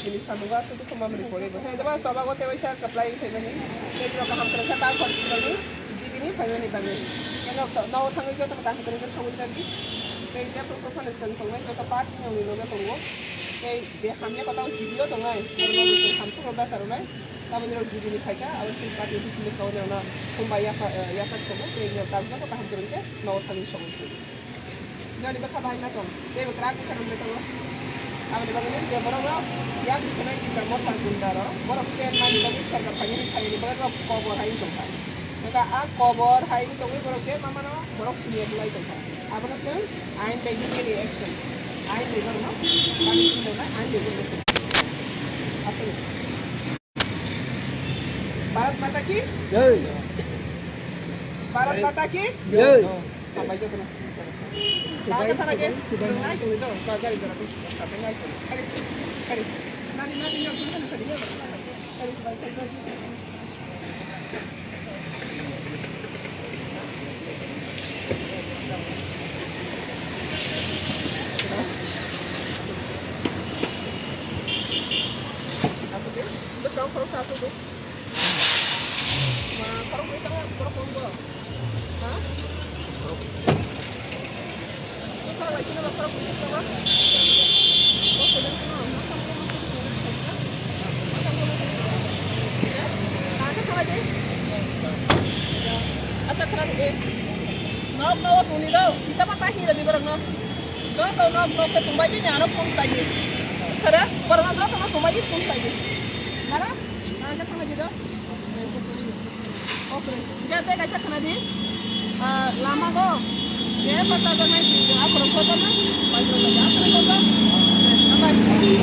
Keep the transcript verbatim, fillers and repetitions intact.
Bini samungo aswk dukhu mamani pore bo. Hai, daba soba gote waisa kaplai phaimani. Tei jora kaham kwrwngkha ta khoroknwi G B ni phaimani bagwi. Eno to, no thangwi joto kaham kwrwngkha sogwi jagwi. Tei je phuru phuru phano chwng tongnai joto party ni uni loge tongo. Tei je hamya kotao G B o tongnai, borokno bo chwng hamsukro bacharwnai. Taboni rok G B ni phaikha, abo chwng party office ni saka o nangna khumbai yapha, eh, yapha tongo. Tei ino tabuk joto kaham kwrwngkhe no thangwi sogwi. Noni bwkha bai ma tong, tei bo kwrak bwkha rok bai tongo. Aboni bagwi nini je borok rok yak bwskanai Tipra Motha Gunda rok, borok chen mani bagwi sorkar phainani phainani bagwi rok kobor hai wng tongkha. Hwnkha a kobor hai wng tongwi borok je ma mano borok siniya bulai tongkha. Abono chwng ain bai legally action, ain bai borokno punishment rwnai, ain bai borokno chwng. Aswk. Bharat Mata ki Jai. Bharat Mata ki Jai. Hambai jotono. Kaka thana je. Nai tongwi do. Gari jora tu. Nai tongwi. Kari. Kari. Nani, nani, nani, nani, kari. Kari, kari, kari. Aswk de. Bwskango khoroksa aswk de. Ma, khorok bai tamo, khorok bai bo. Ha? Bwsa bai sino ba khorok bai tamo. Acha khana de. Nok no tuni do. Kisa ma ta hira di borok no. Joto nok no ke tumbai di, aro phone sai di. Sara, borok no joto no tumbai di, phone sai di. Nara? Nara ke thangwi di do. Okre. Hingke tei kaisa khna di. Ah, lama go. Je bata go nai di. Aphuru photo na. Bai go, bai go. Aphuru photo. Bye.